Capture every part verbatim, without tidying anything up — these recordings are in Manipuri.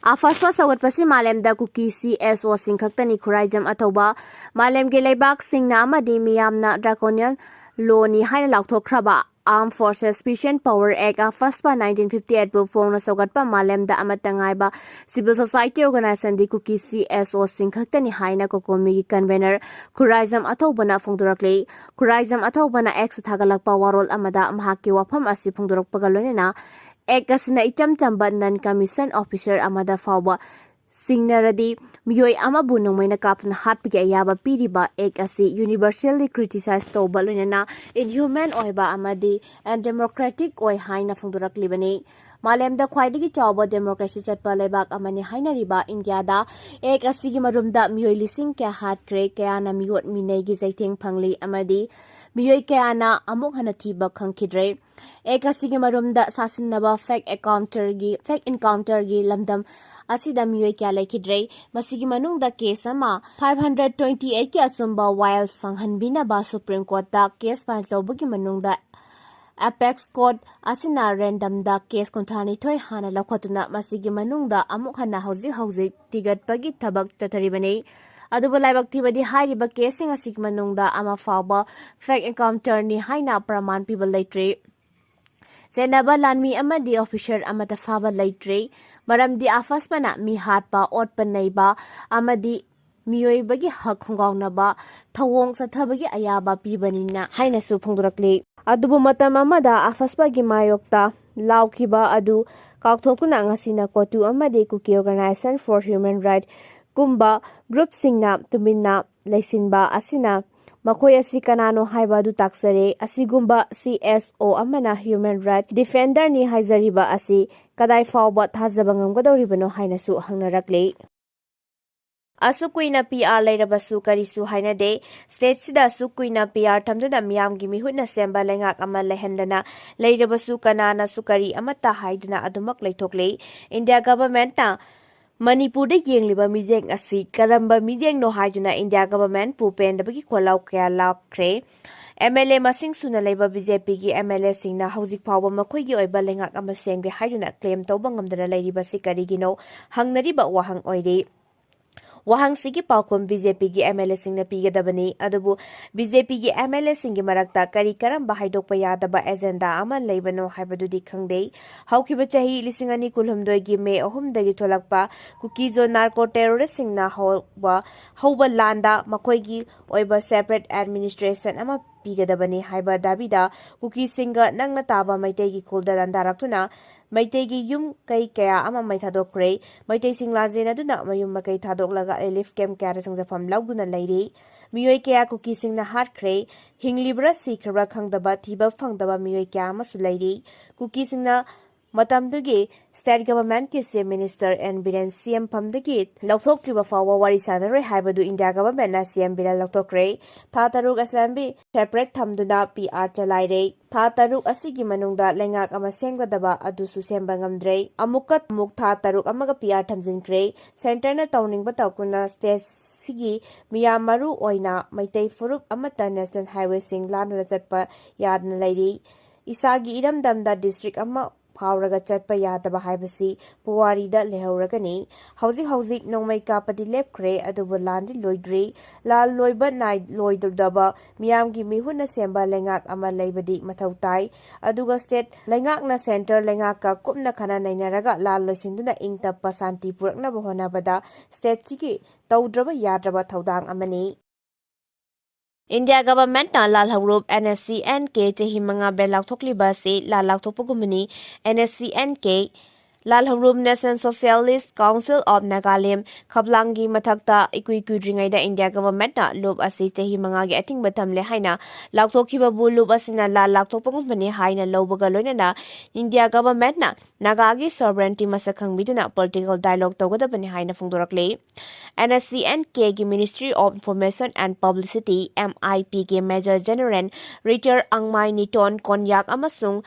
ꯑꯐꯁꯄ ꯁꯧꯒꯠꯄꯁꯤ ꯃꯥꯂꯦꯝꯗ ꯀꯨꯀꯤ ꯁꯤ ꯑꯦꯁ ꯑꯣꯁꯤꯡ ꯈꯛꯇꯅꯤ꯫ ꯈꯨꯔꯥꯏꯖꯝ ꯑꯊꯧꯕ ꯃꯥꯂꯦꯝꯒꯤ ꯂꯩꯕꯥꯛꯁꯤꯡꯅ ꯑꯃꯗꯤ ꯃꯤꯌꯥꯝꯅ draconian lawꯅꯤ ꯍꯥꯏꯅ ꯂꯥꯎꯊꯣꯛꯈ꯭ꯔꯕ Armed Forces Special Power Act, ꯑꯐꯁꯄ nineteen fifty eight ꯕꯨ ꯐꯣꯡꯅ ꯁꯧꯒꯠꯄ ꯃꯥꯂꯦꯝꯗ ꯑꯃꯠꯇ ꯉꯥꯏꯕ civil society organizationꯗꯤ ꯀꯨꯀꯤ ꯁꯤ ꯑꯦꯁ ꯑꯣꯁꯤꯡ ꯈꯛꯇꯅꯤ ꯍꯥꯏꯅ COCOMIꯒꯤ convener ꯈꯨꯔꯥꯏꯖꯝ ꯑꯊꯧꯕꯅ ꯐꯣꯡꯗꯣꯔꯛꯂꯤ꯫ ꯈꯨꯔꯥꯏꯖꯝ ꯑꯊꯧꯕꯅ X ꯊꯥꯒꯠꯂꯛꯄ ꯋꯥꯔꯣꯜ ꯑꯃꯗ ꯃꯍꯥꯛꯀꯤ ꯋꯥꯐꯝ ꯑꯁꯤ ꯐꯣꯡꯗꯣꯔꯛꯄꯒ ꯂꯣꯏꯅꯅ Act ꯑꯁꯤꯅ ꯏꯆꯝ ꯆꯝꯕ non commissioned officer ꯑꯃꯗ ꯐꯥꯎꯕ ꯆꯤꯡꯅꯔꯗꯤ ꯃꯤꯑꯣꯏ ꯑꯃꯕꯨ ꯅꯣꯡꯃꯩꯅ ꯀꯥꯞꯇꯨꯅ ꯍꯥꯠꯄꯒꯤ ꯑꯌꯥꯕ ꯄꯤꯔꯤꯕ Act ꯑꯁꯤ universally criticize ꯇꯧꯕ ꯂꯣꯏꯅꯅ inhuman ꯑꯣꯏꯕ ꯑꯃꯗꯤ undemocratic ꯑꯣꯏ ꯍꯥꯏꯅ ꯐꯣꯡꯗꯣꯔꯛꯂꯤꯕꯅꯤ꯫ ꯃꯥꯂꯦꯝꯗ ꯈ꯭ꯋꯥꯏꯗꯒꯤ ꯆꯥꯎꯕ democracy ꯆꯠꯄ ꯂꯩꯕꯥꯛ ꯑꯃꯅꯤ ꯍꯥꯏꯅꯔꯤꯕ ꯏꯟꯗꯤꯌꯥꯗ Act ꯑꯁꯤꯒꯤ ꯃꯔꯨꯝꯗ ꯃꯤꯑꯣꯏ ꯂꯤꯁꯤꯡ ꯀꯌꯥ ꯍꯥꯠꯈ꯭ꯔꯦ, ꯀꯌꯥꯅ ꯃꯤꯑꯣꯠ ꯃꯤꯅꯩꯒꯤ ꯆꯩꯊꯦꯡ ꯐꯪꯂꯤ ꯑꯃꯗꯤ ꯃꯤꯑꯣꯏ ꯀꯌꯥꯅ ꯑꯃꯨꯛ ꯍꯟꯅ ꯊꯤꯕ ꯈꯪꯈꯤꯗ꯭ꯔꯦ꯫ Act ꯑꯁꯤꯒꯤ ꯃꯔꯨꯝꯗ ꯁꯥꯁꯤꯟꯅꯕ fake encounterꯒꯤ, fake encounterꯒꯤ ꯂꯝꯗꯝ ꯑꯁꯤꯗ ꯃꯤꯑꯣꯏ ꯀꯌꯥ ꯂꯩꯈꯤꯗ꯭ꯔꯦ꯫ ꯃꯁꯤꯒꯤ ꯃꯅꯨꯡꯗ case ꯑꯃ five hundred twenty eightꯀꯤ ꯑꯆꯨꯝꯕ ꯋꯥꯌꯦꯜ ꯐꯪꯍꯟꯕꯤꯅꯕ Supreme Courtꯇ case file ꯇꯧꯕꯒꯤ ꯃꯅꯨꯡꯗ Apex Court ꯑꯁꯤꯅ randomꯗ case ꯀꯨꯟꯊ꯭ꯔꯥ ꯅꯤꯊꯣꯏ ꯍꯥꯟꯅ ꯂꯧꯈꯠꯇꯨꯅ ꯃꯁꯤꯒꯤ ꯃꯅꯨꯡꯗ ꯑꯃꯨꯛ ꯍꯟꯅ ꯍꯧꯖꯤꯛ ꯍꯧꯖꯤꯛ ꯊꯤꯒꯠꯄꯒꯤ ꯊꯕꯛ ꯆꯠꯊꯔꯤꯕꯅꯤ꯫ ꯑꯗꯨꯕꯨ ꯂꯥꯏꯕꯛ ꯊꯤꯕꯗꯤ ꯍꯥꯏꯔꯤꯕ caseꯁꯤꯡ ꯑꯁꯤꯒꯤ ꯃꯅꯨꯡꯗ ꯑꯃ ꯐꯥꯎꯕ fake encounterꯅꯤ ꯍꯥꯏꯅ ꯄ꯭ꯔꯃꯥꯟ ꯄꯤꯕ ꯂꯩꯇ꯭ꯔꯤ꯫ ꯆꯦꯟꯅꯕ ꯂꯥꯟꯃꯤ ꯑꯃꯗꯤ officer ꯑꯃꯠꯇ ꯐꯥꯕ ꯂꯩꯇ꯭ꯔꯤ꯫ ꯃꯔꯝꯗꯤ ꯑꯐꯁꯄꯅ ꯃꯤ ꯍꯥꯠꯄ, ꯑꯣꯠꯄ ꯅꯩꯕ ꯑꯃꯗꯤ ꯃꯤꯑꯣꯏꯕꯒꯤ ꯍꯛ ꯈꯣꯡꯒꯥꯎꯅꯕ ꯊꯧꯑꯣꯡ ꯆꯠꯊꯕꯒꯤ ꯑꯌꯥꯕ ꯄꯤꯕꯅꯤꯅ ꯍꯥꯏꯅꯁꯨ ꯐꯣꯡꯗꯣꯔꯛꯂꯤ꯫ ꯑꯗꯨꯕꯨ ꯃꯇꯝ ꯑꯃꯗ ꯑꯐꯁꯄꯒꯤ ꯃꯥꯌꯣꯛꯇ ꯂꯥꯎꯈꯤꯕ ꯑꯗꯨ ꯀꯥꯎꯊꯣꯛꯇꯨꯅ ꯉꯁꯤꯅ COTU ꯑꯃꯗꯤ Kuki Organization for Human Rights ꯀꯨꯝꯕ groupꯁꯤꯡꯅ ꯇꯨꯃꯤꯟꯅ ꯂꯩꯁꯤꯟꯕ ꯑꯁꯤꯅ ꯃꯈꯣꯏ ꯑꯁꯤ ꯀꯅꯥꯅꯣ ꯍꯥꯏꯕ ꯑꯗꯨ ꯇꯥꯛꯆꯔꯦ꯫ ꯑꯁꯤꯒꯨꯝꯕ C S O ꯑꯃꯅ human right defenderꯅꯤ ꯍꯥꯏꯖꯔꯤꯕ ꯑꯁꯤ ꯀꯗꯥꯏ ꯐꯥꯎꯕ ꯊꯥꯖꯕ ꯉꯝꯒꯗꯧꯔꯤꯕꯅꯣ ꯍꯥꯏꯅꯁꯨ ꯍꯪꯅꯔꯛꯂꯤ꯫ ꯑꯁꯨꯛ ꯀꯨꯏꯅ P R ꯂꯩꯔꯕꯁꯨ ꯀꯔꯤꯁꯨ ꯍꯥꯏꯅꯗꯦ꯫ Stateꯁꯤꯗ ꯑꯁꯨꯛ ꯀꯨꯏꯅ P R ꯊꯝꯗꯨꯅ ꯃꯤꯌꯥꯝꯒꯤ ꯃꯤꯍꯨꯠꯅ ꯁꯦꯝꯕ ꯂꯩꯉꯥꯛ ꯑꯃ ꯂꯩꯍꯟꯗꯅ ꯂꯩꯔꯕꯁꯨ ꯀꯅꯥꯅꯁꯨ ꯀꯔꯤ ꯑꯃꯠꯇ ꯍꯥꯏꯗꯅ ꯑꯗꯨꯃꯛ ꯂꯩꯊꯣꯛꯂꯤ꯫ India governmentꯅ ꯃꯅꯤꯄꯨꯔꯗ ꯌꯦꯡꯂꯤꯕ ꯃꯤꯠꯌꯦꯡ ꯑꯁꯤ ꯀꯔꯝꯕ ꯃꯤꯠꯌꯦꯡꯅꯣ ꯍꯥꯏꯗꯨꯅ India governmentꯄꯨ ꯄꯦꯟꯗꯕꯒꯤ ꯈꯣꯜꯂꯥꯎ ꯀꯌꯥ ꯂꯥꯛꯈ꯭ꯔꯦ꯫ MLA ꯃꯁꯤꯡ ꯁꯨꯅ ꯂꯩꯕ BJPꯒꯤ MLAꯁꯤꯡꯅ ꯍꯧꯖꯤꯛ ꯐꯥꯎꯕ ꯃꯈꯣꯏꯒꯤ ꯑꯣꯏꯕ ꯂꯩꯉꯥꯛ ꯑꯃ ꯁꯦꯝꯒꯦ ꯍꯥꯏꯗꯨꯅ claim ꯇꯧꯕ ꯉꯝꯗꯅ ꯂꯩꯔꯤꯕꯁꯤ ꯀꯔꯤꯒꯤꯅꯣ ꯍꯪꯅꯔꯤꯕ ꯋꯥꯍꯪ ꯑꯣꯏꯔꯤ꯫ ꯋꯥꯍꯪꯁꯤꯒꯤ ꯄꯥꯎꯈꯨꯝ BJPꯒꯤ MLAꯁꯤꯡꯅ ꯄꯤꯒꯗꯕꯅꯤ꯫ ꯑꯗꯨꯕꯨ BJPꯒꯤ MLAꯁꯤꯡꯒꯤ ꯃꯔꯛꯇ ꯀꯔꯤ ꯀꯔꯝꯕ ꯍꯥꯏꯗꯣꯛꯄ ꯌꯥꯗꯕ agenda ꯑꯃ ꯂꯩꯕꯅꯣ ꯍꯥꯏꯕꯗꯨꯗꯤ ꯈꯪꯗꯦ꯫ ꯍꯧꯈꯤꯕ ꯆꯍꯤ ꯂꯤꯁꯤꯡ ꯑꯅꯤ ꯀꯨꯟꯍꯨꯝꯗꯣꯏꯒꯤ ꯃꯦ ꯑꯍꯨꯝꯗꯒꯤ ꯊꯣꯛꯂꯛꯄ ꯀꯨꯀꯤꯖꯣ narco terroristꯁꯤꯡꯅ ꯍꯧꯕ, ꯍꯧꯕ ꯂꯥꯟꯗ ꯃꯈꯣꯏꯒꯤ ꯑꯣꯏꯕ separate administration ꯑꯃ ꯄꯤꯒꯗꯕꯅꯤ ꯍꯥꯏꯕ ꯗꯥꯕꯤꯗ ꯀꯨꯀꯤꯁꯤꯡꯒ ꯅꯛꯅ ꯇꯥꯕ ꯃꯩꯇꯩꯒꯤ ꯈꯨꯜꯗ ꯂꯥꯟꯗꯥꯔꯛꯇꯨꯅ ꯃꯩꯇꯩꯒꯤ ꯌꯨꯝ ꯀꯩ ꯀꯌꯥ ꯑꯃ ꯃꯩ ꯊꯥꯗꯣꯛꯈ꯭ꯔꯦ꯫ ꯃꯩꯇꯩꯁꯤꯡ ꯂꯥꯟꯖꯦꯟꯅꯗꯨꯅ ꯃꯌꯨꯝ ꯃꯀꯩ ꯊꯥꯗꯣꯛꯂꯒ relief camp ꯀꯌꯥꯗ ꯆꯪꯖꯐꯝ ꯂꯧꯗꯨꯅ ꯂꯩꯔꯤ꯫ ꯃꯤꯑꯣꯏ ꯀꯌꯥ ꯀꯨꯀꯤꯁꯤꯡꯅ ꯍꯥꯠꯈ꯭ꯔꯦ꯫ ꯍꯤꯡꯂꯤꯕ꯭ꯔꯥ ꯁꯤꯈ꯭ꯔꯕ꯭ꯔꯥ ꯈꯪꯗꯕ, ꯊꯤꯕ ꯐꯪꯗꯕ ꯃꯤꯑꯣꯏ ꯀꯌꯥ ꯑꯃꯁꯨ ꯂꯩꯔꯤ꯫ ꯀꯨꯀꯤꯁꯤꯡꯅ ꯃꯇꯝꯗꯨꯒꯤ state governmentꯀꯤ Chief Minister N Biren CM ꯐꯝꯗꯒꯤ ꯂꯧꯊꯣꯛꯇ꯭ꯔꯤꯕ ꯐꯥꯎꯕ ꯋꯥꯔꯤ ꯁꯥꯟꯅꯔꯣꯏ ꯍꯥꯏꯕꯗꯨ India governmentꯅ CM ꯕꯤꯔꯦꯟ ꯂꯧꯊꯣꯛꯈ꯭ꯔꯦ꯫ ꯊꯥ ꯇꯔꯨꯛ assembly separate ꯊꯝꯗꯨꯅ PR ꯆꯂꯥꯏꯔꯦ꯫ ꯊꯥ ꯇꯔꯨꯛ ꯑꯁꯤꯒꯤ ꯃꯅꯨꯡꯗ ꯂꯩꯉꯥꯛ ꯑꯃ ꯁꯦꯝꯒꯗꯕ ꯑꯗꯨꯁꯨ ꯁꯦꯝꯕ ꯉꯝꯗ꯭ꯔꯦ꯫ ꯑꯃꯨꯛꯀ ꯑꯃꯨꯛ ꯊꯥ ꯇꯔꯨꯛ ꯑꯃꯒ PR ꯊꯝꯖꯤꯟꯈ꯭ꯔꯦ꯫ Centreꯅ ꯇꯧꯅꯤꯡꯕ ꯇꯧꯗꯨꯅ stateꯁꯤꯒꯤ ꯃꯤꯌꯥꯝ, ꯃꯔꯨ ꯑꯣꯏꯅ ꯃꯩꯇꯩ ꯐꯨꯔꯨꯞ ꯑꯃꯠꯇ national highwayꯁꯤꯡ ꯂꯥꯟꯗꯨꯅ ꯆꯠꯄ ꯌꯥꯗꯅ ꯂꯩꯔꯤ꯫ ꯏꯁꯥꯒꯤ ꯏꯔꯝꯗꯝꯗ district ꯑꯃ ꯐꯥꯎꯔꯒ ꯆꯠꯄ ꯌꯥꯗꯕ ꯍꯥꯏꯕꯁꯤ ꯄꯨꯋꯥꯔꯤꯗ ꯂꯩꯍꯧꯔꯒꯅꯤ꯫ ꯍꯧꯖꯤꯛ ꯍꯧꯖꯤꯛ ꯅꯣꯡꯃꯩ ꯀꯥꯞꯄꯗꯤ ꯂꯦꯞꯈ꯭ꯔꯦ, ꯑꯗꯨꯕꯨ ꯂꯥꯟꯗꯤ ꯂꯣꯏꯗ꯭ꯔꯤ꯫ ꯂꯥꯟ ꯂꯣꯏꯕ ꯅꯥꯏ-, ꯂꯣꯏꯗꯧꯗꯕ ꯃꯤꯌꯥꯝꯒꯤ ꯃꯤꯍꯨꯠꯅ ꯁꯦꯝꯕ ꯂꯩꯉꯥꯛ ꯑꯃ ꯂꯩꯕꯗꯤ ꯃꯊꯧ ꯇꯥꯏ꯫ ꯑꯗꯨꯒ state ꯂꯩꯉꯥꯛꯅ centre ꯂꯩꯉꯥꯛꯀ ꯀꯨꯞꯅ ꯈꯟꯅ ꯅꯩꯅꯔꯒ ꯂꯥꯟ ꯂꯣꯏꯁꯤꯟꯗꯨꯅ ꯏꯪ ꯇꯞꯄ ꯁꯥꯟꯇꯤ ꯄꯨꯔꯛꯅꯕ ꯍꯣꯠꯅꯕꯗ stateꯁꯤꯒꯤ ꯇꯧꯗ꯭ꯔꯕ ꯌꯥꯗ꯭ꯔꯕ ꯊꯧꯗꯥꯡ ꯑꯃꯅꯤ꯫ India governmentꯅ ꯂꯥꯜꯍꯧꯔꯨꯞ NSCN-K ꯆꯍꯤ ꯃꯉꯥ ban ꯂꯥꯎꯊꯣꯛꯂꯤꯕ ꯑꯁꯤ ꯂꯥꯜ ꯂꯥꯎꯊꯣꯛꯄꯒꯨꯝꯕꯅꯤ꯫ NSCN-K ꯂꯥꯜꯍꯧꯔꯨꯞ National Socialist Council of Nagalim ꯈꯞꯂꯥꯡꯒꯤ ꯃꯊꯛꯇ ꯏꯀꯨꯏ ꯀꯨꯏꯗ꯭ꯔꯤꯉꯩꯗ India governmentꯅ ꯂꯨꯞ ꯑꯁꯤ ꯆꯍꯤ ꯃꯉꯥꯒꯤ ꯑꯊꯤꯡꯕ ꯊꯝꯂꯦ ꯍꯥꯏꯅ ꯂꯥꯎꯊꯣꯛꯈꯤꯕꯕꯨ ꯂꯨꯞ ꯑꯁꯤꯅ ꯂꯥꯜ ꯂꯥꯎꯊꯣꯛꯄꯒꯨꯝꯕꯅꯤ ꯍꯥꯏꯅ ꯂꯧꯕꯒ ꯂꯣꯏꯅꯅ India governmentꯅ ꯅꯥꯒꯥꯒꯤ sovereignty ꯃꯁꯛ ꯈꯪꯕꯤꯗꯨꯅ political dialogue ꯇꯧꯒꯗꯕꯅꯤ ꯍꯥꯏꯅ ꯐꯣꯡꯗꯣꯔꯛꯂꯤ꯫ NSCN-Kꯒꯤ Ministry of Information and Publicity, MIPꯒꯤ Major General Retired Angmai Niton Konyak ꯑꯃꯁꯨꯡ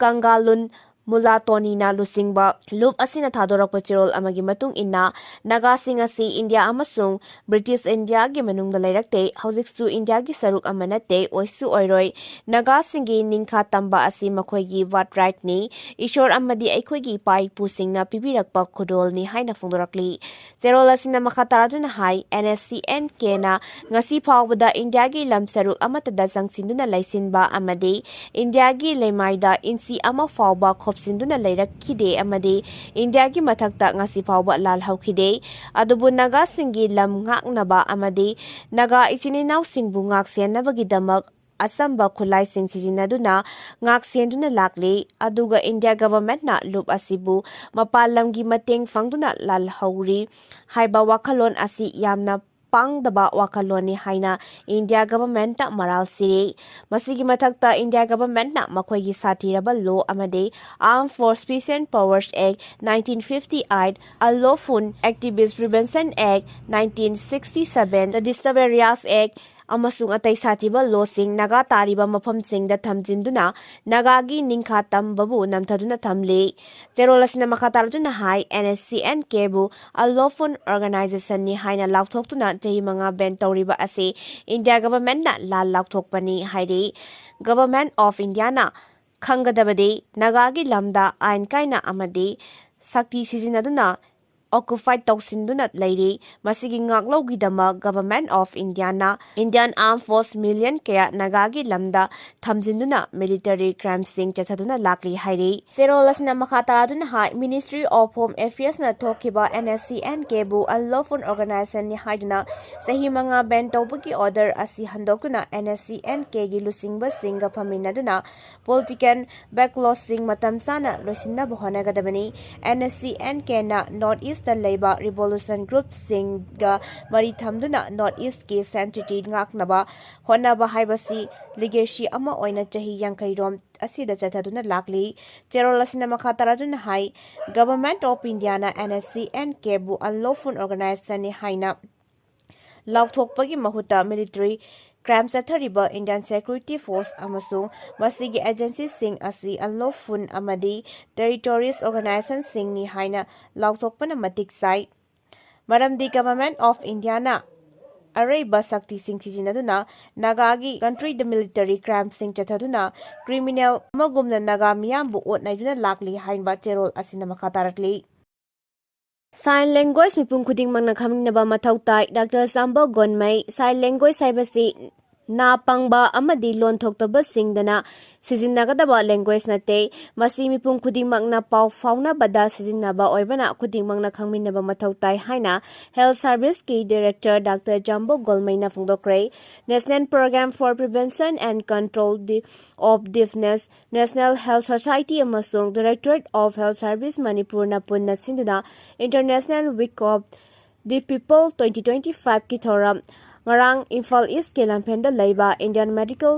ꯀꯪꯒꯥꯂꯨꯟ ꯃꯨꯂꯥꯇꯣꯅꯤꯅ ꯂꯨꯆꯤꯡꯕ ꯂꯨꯞ ꯑꯁꯤꯅ ꯊꯥꯗꯣꯔꯛꯄ ꯆꯦꯔꯣꯜ ꯑꯃꯒꯤ ꯃꯇꯨꯡ ꯏꯟꯅ, ꯅꯥꯒꯥꯁꯤꯡ ꯑꯁꯤ ꯏꯟꯗꯤꯌꯥ ꯑꯃꯁꯨꯡ ꯕ꯭ꯔꯤꯇꯤꯁ ꯏꯟꯗꯤꯌꯥꯒꯤ ꯃꯅꯨꯡꯗ ꯂꯩꯔꯛꯇꯦ, ꯍꯧꯖꯤꯛꯁꯨ ꯏꯟꯗꯤꯌꯥꯒꯤ ꯁꯔꯨꯛ ꯑꯃ ꯅꯠꯇꯦ, ꯑꯣꯏꯁꯨ ꯑꯣꯏꯔꯣꯏ꯫ ꯅꯥꯒꯥꯁꯤꯡꯒꯤ ꯅꯤꯡꯈꯥ ꯇꯝꯕ ꯑꯁꯤ ꯃꯈꯣꯏꯒꯤ ꯕꯔꯊꯔꯥꯏꯠꯅꯤ, ꯏꯁꯣꯔ ꯑꯃꯗꯤ ꯑꯩꯈꯣꯏꯒꯤ ꯏꯄꯥ ꯏꯄꯨꯁꯤꯡꯅ ꯄꯤꯕꯤꯔꯛꯄ ꯈꯨꯗꯣꯜꯅꯤ ꯍꯥꯏꯅ ꯐꯣꯡꯗꯣꯔꯛꯂꯤ꯫ ꯆꯦꯔꯣꯜ ꯑꯁꯤꯅ ꯃꯈꯥ ꯇꯥꯔꯗꯨꯅ ꯍꯥꯏ, NSCN-Kꯅ ꯉꯁꯤ ꯐꯥꯎꯕꯗ ꯏꯟꯗꯤꯌꯥꯒꯤ ꯂꯝ ꯁꯔꯨꯛ ꯑꯃꯠꯇꯗ ꯆꯪꯁꯤꯟꯗꯨꯅ ꯂꯩꯁꯤꯟꯕ ꯑꯃꯗꯤ ꯏꯟꯗꯤꯌꯥꯒꯤ ꯂꯩꯃꯥꯏꯗ ꯏꯟꯆꯤ ꯑꯃ ꯐꯥꯎꯕ ꯈꯣꯞꯆꯤꯟꯗꯨꯅ ꯂꯩꯔꯛꯈꯤꯗꯦ ꯑꯃꯗꯤ ꯏꯟꯗꯤꯌꯥꯒꯤ ꯃꯊꯛꯇ ꯉꯁꯤ ꯐꯥꯎꯕ ꯂꯥꯜꯍꯧꯈꯤꯗꯦ꯫ ꯑꯗꯨꯕꯨ ꯅꯥꯒꯥꯁꯤꯡꯒꯤ ꯂꯝ ꯉꯥꯛꯅꯕ ꯑꯃꯗꯤ ꯅꯥꯒꯥ ꯏꯆꯤꯟ ꯏꯅꯥꯎꯁꯤꯡꯕꯨ ꯉꯥꯛ ꯁꯦꯟꯅꯕꯒꯤꯗꯃꯛ ꯑꯆꯝꯕ ꯈꯨꯠꯂꯥꯏꯁꯤꯡ ꯁꯤꯖꯤꯟꯅꯗꯨꯅ ꯉꯥꯛ ꯁꯦꯟꯗꯨꯅ ꯂꯥꯛꯂꯤ꯫ ꯑꯗꯨꯒ ꯏꯟꯗꯤꯌꯥ ꯒꯚꯔꯟꯃꯦꯟꯠꯅ ꯂꯨꯞ ꯑꯁꯤꯕꯨ ꯃꯄꯥꯟ ꯂꯝꯒꯤ ꯃꯇꯦꯡ ꯐꯪꯗꯨꯅ ꯂꯥꯜꯍꯧꯔꯤ ꯍꯥꯏꯕ ꯋꯥꯈꯜꯂꯣꯟ ꯑꯁꯤ ꯌꯥꯝꯅ ꯄꯥꯡꯗꯕ ꯋꯥꯈꯜꯂꯣꯟꯅꯤ ꯍꯥꯏꯅ ꯏꯟꯗꯤꯌꯥ ꯒꯚꯔꯟꯃꯦꯟꯠꯇ ꯃꯔꯥꯜ ꯁꯤꯔꯤ꯫ ꯃꯁꯤꯒꯤ ꯃꯊꯛꯇ ꯏꯟꯗꯤꯌꯥ ꯒꯚꯔꯟꯃꯦꯟꯠꯅ ꯃꯈꯣꯏꯒꯤ ꯁꯥꯊꯤꯔꯕ ꯂꯣ ꯑꯃꯗꯤ Armed Force Peace and Powers Act nineteen fifty eight, Unlawful Activist Prevention Act nineteen sixty seven, The Disturbed Areas Act, ꯑꯃꯁꯨꯡ ꯑꯇꯩ ꯁꯥꯊꯤꯕ ꯂꯣꯁꯤꯡ ꯅꯥꯒꯥ ꯇꯥꯔꯤꯕ ꯃꯐꯝꯁꯤꯡꯗ ꯊꯝꯖꯤꯟꯗꯨꯅ ꯅꯥꯒꯥꯒꯤ ꯅꯤꯡꯈꯥ ꯇꯝꯕꯕꯨ ꯅꯝꯊꯗꯨꯅ ꯊꯝꯂꯤ꯫ ꯆꯦꯔꯣꯜ ꯑꯁꯤꯅ ꯃꯈꯥ ꯇꯥꯔꯗꯨꯅ ꯍꯥꯏ, NSCN-Kꯕꯨ unlawful organization-ꯅꯤ ꯍꯥꯏꯅ ꯂꯥꯎꯊꯣꯛꯇꯨꯅ ꯆꯍꯤ ꯃꯉꯥ ꯕꯦꯟ ꯇꯧꯔꯤꯕ ꯑꯁꯤ ꯏꯟꯗꯤꯌꯥ ꯒꯚꯔꯟꯃꯦꯟꯠꯅ ꯂꯥꯜ ꯂꯥꯎꯊꯣꯛꯄꯅꯤ ꯍꯥꯏꯔꯤ꯫ Government of India-ꯅ ꯈꯪꯒꯗꯕꯗꯤ ꯅꯥꯒꯥꯒꯤ ꯂꯝꯗ ꯑꯥꯏꯟ ꯀꯥꯏꯅ ꯑꯃꯗꯤ ꯁꯛꯇꯤ ꯁꯤꯖꯤꯟꯅꯗꯨꯅ ꯑꯣꯀꯨꯄꯥꯏ ꯇꯧꯁꯤꯟꯗꯨꯅ ꯂꯩꯔꯤ꯫ ꯃꯁꯤꯒꯤ ꯉꯥꯛꯂꯧꯒꯤꯗꯃꯛ Government of India-ꯅ Indian Armed Force million ꯀꯌꯥ ꯅꯥꯒꯥꯒꯤ ꯂꯝꯗ ꯊꯝꯖꯤꯟꯗꯨꯅ military crime-ꯁꯤꯡ ꯆꯠꯊꯗꯨꯅ ꯂꯥꯛꯂꯤ ꯍꯥꯏꯔꯤ꯫ ꯆꯦꯔꯣꯜ ꯑꯁꯤꯅ ꯃꯈꯥ ꯇꯥꯔꯗꯨꯅ ꯍꯥꯏ, Ministry of Home Affairs-ꯅ ꯊꯣꯛꯈꯤꯕ NSCN-Kꯕꯨ unlawful organization-ꯅꯤ ꯍꯥꯏꯗꯨꯅ ꯆꯍꯤ ꯃꯉꯥ ꯕꯦꯟ ꯇꯧꯕꯒꯤ order ꯑꯁꯤ ꯍꯟꯗꯣꯛꯇꯨꯅ NSCN-Kꯒꯤ ꯂꯨꯆꯤꯡꯕꯁꯤꯡꯒ ꯐꯝꯃꯤꯟꯅꯗꯨꯅ political backlogꯁꯤꯡ ꯃꯇꯝ ꯆꯥꯅ ꯂꯣꯏꯁꯤꯟꯅꯕ ꯍꯣꯠꯅꯒꯗꯕꯅꯤ꯫ NSCN-Kꯅ North East-ꯇ ꯂꯩꯕ revolution group-ꯁꯤꯡꯒ ꯃꯔꯤ ꯊꯝꯗꯨꯅ North East-ꯀꯤ sanctity ꯉꯥꯛꯅꯕ ꯍꯣꯠꯅꯕ ꯍꯥꯏꯕꯁꯤ legacy ꯑꯃ ꯑꯣꯏꯅ ꯆꯍꯤ ꯌꯥꯡꯈꯩ ꯔꯣꯝ ꯑꯁꯤꯗ ꯆꯠꯊꯗꯨꯅ ꯂꯥꯛꯂꯤ꯫ ꯆꯦꯔꯣꯜ ꯑꯁꯤꯅ ꯃꯈꯥ ꯇꯥꯔꯗꯨꯅ ꯍꯥꯏ, Government of India-ꯅ NSCN-Kꯕꯨ unlawful organization-ꯅꯤ ꯍꯥꯏꯅ ꯂꯥꯎꯊꯣꯛꯄꯒꯤ ꯃꯍꯨꯠꯇ military ꯀ꯭ꯔꯥꯏꯝ ꯆꯠꯊꯔꯤꯕ ꯏꯟꯗꯤꯌꯟ ꯁꯦꯀ꯭ꯌꯨꯔꯤꯇꯤ ꯐꯣꯔꯁ ꯑꯃꯁꯨꯡ ꯃꯁꯤꯒꯤ ꯑꯦꯖꯦꯟꯁꯤꯁꯤꯡ ꯑꯁꯤ ꯑꯟꯂꯣꯐꯨꯜ ꯑꯃꯗꯤ ꯇꯦꯔꯤꯇꯣꯔꯤꯁ ꯑꯣꯔꯒꯅꯥꯏꯖꯦꯁꯟꯁꯤꯡꯅꯤ ꯍꯥꯏꯅ ꯂꯥꯎꯊꯣꯛꯄꯅ ꯃꯇꯤꯛ ꯆꯥꯏ꯫ ꯃꯔꯝꯗꯤ Government of Indiaꯅ ꯑꯔꯩꯕ ꯁꯛꯇꯤꯁꯤꯡ ꯁꯤꯖꯤꯟꯅꯗꯨꯅ ꯅꯥꯒꯥꯒꯤ ꯀꯟꯇ꯭ꯔꯤꯗ ꯃꯤꯂꯤꯇꯔꯤ ꯀ꯭ꯔꯥꯏꯝꯁꯤꯡ ꯆꯠꯊꯗꯨꯅ ꯀ꯭ꯔꯤꯃꯤꯅꯦꯜ ꯑꯃꯒꯨꯝꯅ ꯅꯥꯒꯥ ꯃꯤꯌꯥꯝꯕꯨ ꯑꯣꯠꯅꯩꯗꯨꯅ ꯂꯥꯛꯂꯤ ꯍꯥꯏꯕ ꯆꯦꯔꯣꯜ ꯑꯁꯤꯅ ꯃꯈꯥ ꯇꯥꯔꯛꯂꯤ꯫ Sign language ꯃꯤꯄꯨꯝ ꯈꯨꯗꯤꯡꯃꯛꯅ ꯈꯪꯃꯤꯟꯅꯕ ꯃꯊꯧ ꯇꯥꯏ꯫ ꯗꯥꯛꯇꯔ ꯆꯥꯝꯕ ꯒꯣꯟꯃꯩ꯫ Sign language ꯍꯥꯏꯕꯁꯤ ꯅꯥ ꯄꯪꯕ ꯑꯃꯗꯤ ꯂꯣꯟ ꯊꯣꯛꯇꯕꯁꯤꯡꯗꯅ ꯁꯤꯖꯤꯟꯅꯒꯗꯕ language ꯅꯠꯇꯦ꯫ ꯃꯁꯤ ꯃꯤꯄꯨꯝ ꯈꯨꯗꯤꯡꯃꯛꯅ ꯄꯥꯎ ꯐꯥꯎꯅꯕꯗ ꯁꯤꯖꯤꯟꯅꯕ ꯑꯣꯏꯕꯅ ꯈꯨꯗꯤꯡꯃꯛꯅ ꯈꯪꯃꯤꯟꯅꯕ ꯃꯊꯧ ꯇꯥꯏ ꯍꯥꯏꯅ Health Serviceꯀꯤ Director ꯗꯥꯛꯇꯔ ꯖꯥꯝꯕꯣ ꯒꯣꯜꯃꯩꯅ ꯐꯣꯡꯗꯣꯛꯈ꯭ꯔꯦ꯫ National Program for Prevention and Control of Deafness, National Health Society ꯑꯃꯁꯨꯡ Directorate of Health Service ꯃꯅꯤꯄꯨꯔꯅ ꯄꯨꯟꯅ ꯁꯤꯟꯗꯨꯅ International Week of Deaf People twenty twenty five ꯀꯤ ꯊꯧꯔꯝ ꯉꯔꯥꯡ ꯏꯝꯐꯥꯜ ꯏꯁꯀꯤ ꯂꯝꯐꯦꯜꯗ ꯂꯩꯕ Indian Medical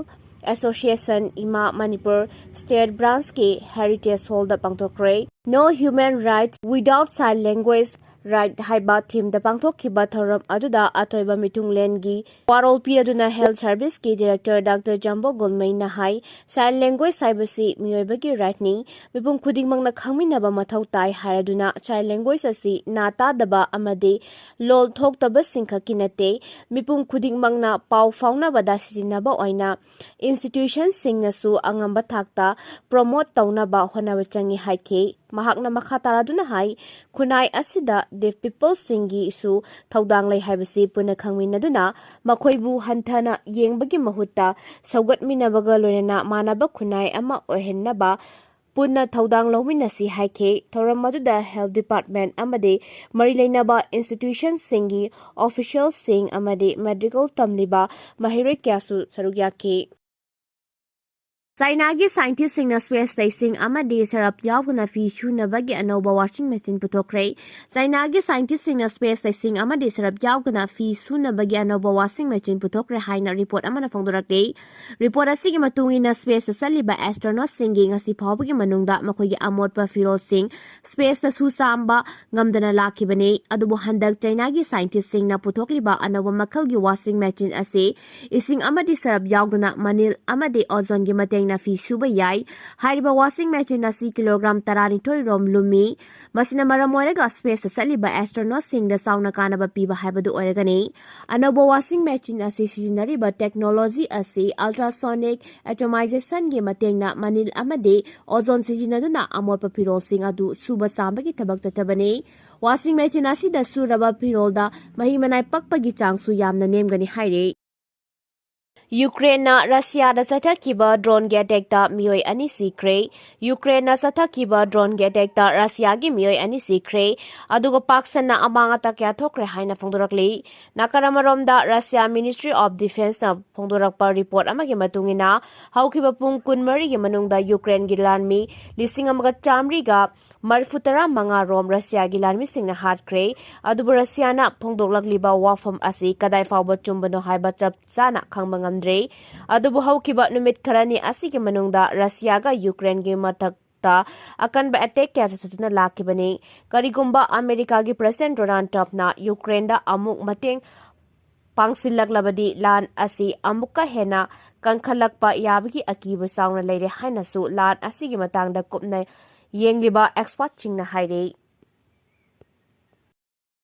Association, ꯏꯃꯥ, Manipur State Branchꯀꯤ Heritage Hallꯗ ꯄꯥꯡꯊꯣꯛꯈ꯭ꯔꯦ꯫ No human rights without sign language right ꯍꯥꯏꯕ themeꯗ ꯄꯥꯡꯊꯣꯛꯈꯤꯕ ꯊꯧꯔꯝ ꯑꯗꯨꯗ ꯑꯊꯣꯏꯕ ꯃꯤꯊꯨꯡꯂꯦꯟꯒꯤ ꯋꯥꯔꯣꯜ ꯄꯤꯔꯗꯨꯅ Health Serviceꯀꯤ Director ꯗꯥꯛꯇꯔ ꯖꯥꯝꯕꯣ ꯒꯣꯜꯃꯩꯅ ꯍꯥꯏ, Sign language ꯍꯥꯏꯕꯁꯤ ꯃꯤꯑꯣꯏꯕꯒꯤ rightꯅꯤ꯫ ꯃꯤꯄꯨꯝ ꯈꯨꯗꯤꯡꯃꯛꯅ ꯈꯪꯃꯤꯟꯅꯕ ꯃꯊꯧ ꯇꯥꯏ ꯍꯥꯏꯔꯗꯨꯅ sign language ꯑꯁꯤ ꯅꯥ ꯇꯥꯗꯕ ꯑꯃꯗꯤ ꯂꯣꯜ ꯊꯣꯛꯇꯕꯁꯤꯡ ꯈꯛꯀꯤ ꯅꯠꯇꯦ꯫ ꯃꯤꯄꯨꯝ ꯈꯨꯗꯤꯡꯃꯛꯅ ꯄꯥꯎ ꯐꯥꯎꯅꯕꯗ ꯁꯤꯖꯤꯟꯅꯕ ꯑꯣꯏꯅ institutionꯁꯤꯡꯅꯁꯨ ꯑꯉꯝꯕ ꯊꯥꯛꯇ promote ꯇꯧꯅꯕ ꯍꯣꯠꯅꯕ ꯆꯪꯏ ꯍꯥꯏꯈꯤ꯫ ꯃꯍꯥꯛꯅ ꯃꯈꯥ ꯇꯥꯔꯗꯨꯅ ꯍꯥꯏ, ꯈꯨꯟꯅꯥꯏ ꯑꯁꯤꯗ deaf peopleꯁꯤꯡꯒꯤꯁꯨ ꯊꯧꯗꯥꯡ ꯂꯩ ꯍꯥꯏꯕꯁꯤ ꯄꯨꯟꯅ ꯈꯪꯃꯤꯟꯅꯗꯨꯅ ꯃꯈꯣꯏꯕꯨ ꯍꯟꯊꯅ ꯌꯦꯡꯕꯒꯤ ꯃꯍꯨꯠꯇ ꯁꯧꯒꯠꯃꯤꯟꯅꯕꯒ ꯂꯣꯏꯅꯅ ꯃꯥꯟꯅꯕ ꯈꯨꯟꯅꯥꯏ ꯑꯃ ꯑꯣꯏꯍꯟꯅꯕ ꯄꯨꯟꯅ ꯊꯧꯗꯥꯡ ꯂꯧꯃꯤꯟꯅꯁꯤ ꯍꯥꯏꯈꯤ꯫ ꯊꯧꯔꯝ ꯑꯗꯨꯗ Health Department ꯑꯃꯗꯤ ꯃꯔꯤ ꯂꯩꯅꯕ institutionꯁꯤꯡꯒꯤ officialꯁꯤꯡ ꯑꯃꯗꯤ medical ꯇꯝꯂꯤꯕ ꯃꯍꯩꯔꯣꯏ ꯀꯌꯥꯁꯨ ꯁꯔꯨꯛ ꯌꯥꯈꯤ꯫ ꯆꯥꯏꯅꯥꯒꯤ ꯁꯥꯏꯟꯇꯤꯁꯁꯤꯡꯅ ꯁ꯭ꯄꯦꯁꯇ ꯏꯁꯤꯡ ꯑꯃꯗꯤ ꯁꯔꯞ ꯌꯥꯎꯗꯅ ꯐꯤ ꯁꯨꯅꯕꯒꯤ ꯑꯅꯧꯕ ꯋꯥꯁꯤꯡ ꯃꯦꯆꯤꯟ ꯄꯨꯊꯣꯛꯈ꯭ꯔꯦ꯫ ꯆꯥꯏꯅꯥꯒꯤ ꯁꯥꯏꯟꯇꯤꯁꯁꯤꯡꯅ ꯁ꯭ꯄꯦꯁꯇ ꯏꯁꯤꯡ ꯑꯃꯗꯤ ꯁꯔꯞ ꯌꯥꯎꯗꯅ ꯐꯤ ꯁꯨꯅꯕꯒꯤ ꯑꯅꯧꯕ ꯋꯥꯁꯤꯡ ꯃꯦꯆꯤꯟ ꯄꯨꯊꯣꯛꯈ꯭ꯔꯦ ꯍꯥꯏꯅ ꯔꯤꯄꯣꯔꯠ ꯑꯃꯅ ꯐꯣꯡꯗꯣꯔꯛꯂꯤ꯫ ꯔꯤꯄꯣꯔꯠ ꯑꯁꯤꯒꯤ ꯃꯇꯨꯡ ꯏꯟꯅ, ꯁ꯭ꯄꯦꯁꯇ ꯆꯠꯂꯤꯕ ꯑꯦꯁꯇ꯭ꯔꯣꯅꯣꯠꯁꯤꯡꯒꯤ ꯉꯁꯤ ꯐꯥꯎꯕꯒꯤ ꯃꯅꯨꯡꯗ ꯃꯈꯣꯏꯒꯤ ꯑꯃꯣꯠꯄ ꯐꯤꯔꯣꯜꯁꯤꯡ ꯁ꯭ꯄꯦꯁꯇꯁꯨ ꯆꯥꯝꯕ ꯉꯝꯗꯅ ꯂꯥꯛꯈꯤꯕꯅꯤ꯫ ꯑꯗꯨꯕꯨ ꯍꯟꯗꯛ ꯆꯥꯏꯅꯥꯒꯤ ꯁꯥꯏꯟꯇꯤꯁꯁꯤꯡꯅ ꯄꯨꯊꯣꯛꯂꯤꯕ ꯑꯅꯧꯕ ꯃꯈꯜꯒꯤ ꯋꯥꯁꯤꯡ ꯃꯦꯆꯤꯟ ꯑꯁꯤ ꯏꯁꯤꯡ ꯑꯃꯗꯤ ꯁꯔꯞ ꯌꯥꯎꯗꯅ ꯃꯅꯤꯜ ꯑꯃꯗꯤ ꯑꯣꯖꯣꯟꯒꯤ ꯃꯇꯦꯡꯅ ꯐꯤ ꯁꯨꯕ ꯌꯥꯏ꯫ ꯍꯥꯏꯔꯤꯕ ꯋꯥꯁꯤꯡ ꯃꯦꯆꯤꯟ ꯑꯁꯤ ꯀꯤꯂꯣꯒ꯭ꯔꯥꯝ ꯇꯔꯥꯅꯤꯊꯣꯏ ꯔꯣꯝ ꯂꯨꯝꯃꯤ꯫ ꯃꯁꯤꯅ ꯃꯔꯝ ꯑꯣꯏꯔꯒ ꯁ꯭ꯄꯦꯁꯇ ꯆꯠꯂꯤꯕ ꯑꯦꯁꯇ꯭ꯔꯣꯅꯣꯠꯁꯤꯡꯗ ꯆꯥꯎꯅ ꯀꯥꯟꯅꯕ ꯄꯤꯕ ꯍꯥꯏꯕꯗꯨ ꯑꯣꯏꯔꯒꯅꯤ꯫ ꯑꯅꯧꯕ ꯋꯥꯁꯤꯡ ꯃꯦꯆꯤꯟ ꯑꯁꯤ ꯁꯤꯖꯤꯟꯅꯔꯤꯕ ꯇꯦꯛꯅꯣꯂꯣꯖꯤ ꯑꯁꯤ ꯑꯜꯇ꯭ꯔꯥꯁꯣꯅꯤꯛ ꯑꯦꯇꯣꯃꯥꯏꯖꯦꯁꯟꯒꯤ ꯃꯇꯦꯡꯅ ꯃꯅꯤꯜ ꯑꯃꯗꯤ ꯑꯣꯖꯣꯟ ꯁꯤꯖꯤꯟꯅꯗꯨꯅ ꯑꯃꯣꯠꯄ ꯐꯤꯔꯣꯜꯁꯤꯡ ꯑꯗꯨ ꯁꯨꯕ ꯆꯥꯝꯕꯒꯤ ꯊꯕꯛ ꯆꯠꯊꯕꯅꯤ꯫ ꯋꯥꯁꯤꯡ ꯃꯦꯆꯤꯟ ꯑꯁꯤꯗ ꯁꯨꯔꯕ ꯐꯤꯔꯣꯜꯗ ꯃꯍꯤ ꯃꯅꯥꯏ ꯄꯛꯄꯒꯤ ꯆꯥꯡꯁꯨ ꯌꯥꯝꯅ ꯅꯦꯝꯒꯅꯤ ꯍꯥꯏꯔꯤ꯫ ꯌꯨꯀ꯭ꯔꯦꯟꯅ ꯔꯁꯤꯌꯥꯗ ꯆꯠꯊꯈꯤꯕ ꯗ꯭ꯔꯣꯟꯒꯤ ꯑꯦꯇꯦꯛꯇ ꯃꯤꯑꯣꯏ ꯑꯅꯤ ꯁꯤꯈ꯭ꯔꯦ꯫ ꯌꯨꯀ꯭ꯔꯦꯟꯅ ꯆꯠꯊꯈꯤꯕ ꯗ꯭ꯔꯣꯟꯒꯤ ꯑꯦꯇꯦꯛꯇ ꯔꯁꯤꯌꯥꯒꯤ ꯃꯤꯑꯣꯏ ꯑꯅꯤ ꯁꯤꯈ꯭ꯔꯦ꯫ ꯑꯗꯨꯒ ꯄꯥꯛ ꯁꯟꯅ ꯑꯃꯥꯡ ꯑꯇꯥ ꯀꯌꯥ ꯊꯣꯛꯈ꯭ꯔꯦ ꯍꯥꯏꯅ ꯐꯣꯡꯗꯣꯔꯛꯂꯤ꯫ ꯅꯥꯀꯜ ꯑꯃꯔꯣꯝꯗ, ꯔꯁꯤꯌꯥ ꯃꯤꯅꯤꯁꯇ꯭ꯔꯤ ꯑꯣꯐ ꯗꯤꯐꯦꯟꯁꯅ ꯐꯣꯡꯗꯣꯔꯛꯄ ꯔꯤꯄꯣꯔꯠ ꯑꯃꯒꯤ ꯃꯇꯨꯡ ꯏꯟꯅ, ꯍꯧꯈꯤꯕ ꯄꯨꯡ ꯀꯨꯟꯃꯔꯤꯒꯤ ꯃꯅꯨꯡꯗ ꯌꯨꯀ꯭ꯔꯦꯟꯒꯤ ꯂꯥꯟꯃꯤ ꯂꯤꯁꯤꯡ ꯑꯃꯒ ꯆꯥꯃꯔꯤꯒ ꯃꯔꯤꯐꯨ ꯇꯔꯥ ꯃꯉꯥ ꯔꯣꯝ ꯔꯁꯤꯌꯥꯒꯤ ꯂꯥꯟꯃꯤꯁꯤꯡꯅ ꯍꯥꯠꯈ꯭ꯔꯦ꯫ ꯑꯗꯨꯕꯨ ꯔꯁꯤꯌꯥꯅ ꯐꯣꯡꯗꯣꯛꯂꯛꯂꯤꯕ ꯋꯥꯐꯝ ꯑꯁꯤ ꯀꯗꯥꯏ ꯐꯥꯎꯕ ꯆꯨꯝꯕꯅꯣ ꯍꯥꯏꯕ ꯆꯞ ꯆꯥꯅ ꯈꯪꯕ ꯉꯝꯗ꯭ꯔꯤ꯫ ꯑꯗꯨꯕꯨ ꯍꯧꯈꯤꯕ ꯅꯨꯃꯤꯠ ꯈꯔꯅꯤ ꯑꯁꯤꯒꯤ ꯃꯅꯨꯡꯗ ꯔꯁꯤꯌꯥꯒ ꯌꯨꯀ꯭ꯔꯦꯟꯒꯤ ꯃꯊꯛꯇ ꯑꯀꯟꯕ ꯑꯦꯇꯦꯛ ꯀꯌꯥ ꯆꯠꯊꯗꯨꯅ ꯂꯥꯛꯈꯤꯕꯅꯤ꯫ ꯀꯔꯤꯒꯨꯝꯕ ꯑꯃꯦꯔꯤꯀꯥꯒꯤ ꯄ꯭ꯔꯦꯁꯤꯗꯦꯟꯠ ꯗꯣꯅꯥꯜꯗ ꯇ꯭ꯔꯝꯞꯅ ꯌꯨꯀ꯭ꯔꯦꯟꯗ ꯑꯃꯨꯛ ꯃꯇꯦꯡ ꯄꯥꯡꯁꯤꯜꯂꯛꯂꯕꯗꯤ, ꯂꯥꯟ ꯑꯁꯤ ꯑꯃꯨꯛꯀ ꯍꯦꯟꯅ ꯀꯟꯈꯠꯂꯛꯄ ꯌꯥꯕꯒꯤ ꯑꯀꯤꯕ ꯆꯥꯎꯅ ꯂꯩꯔꯦ ꯍꯥꯏꯅꯁꯨ ꯂꯥꯟ ꯑꯁꯤꯒꯤ ꯃꯇꯥꯡꯗ ꯀꯨꯞꯅ ꯌꯦꯡꯂꯤꯕ ꯑꯦꯛꯁꯄꯔꯠꯁꯤꯡꯅ ꯍꯥꯏꯔꯤ꯫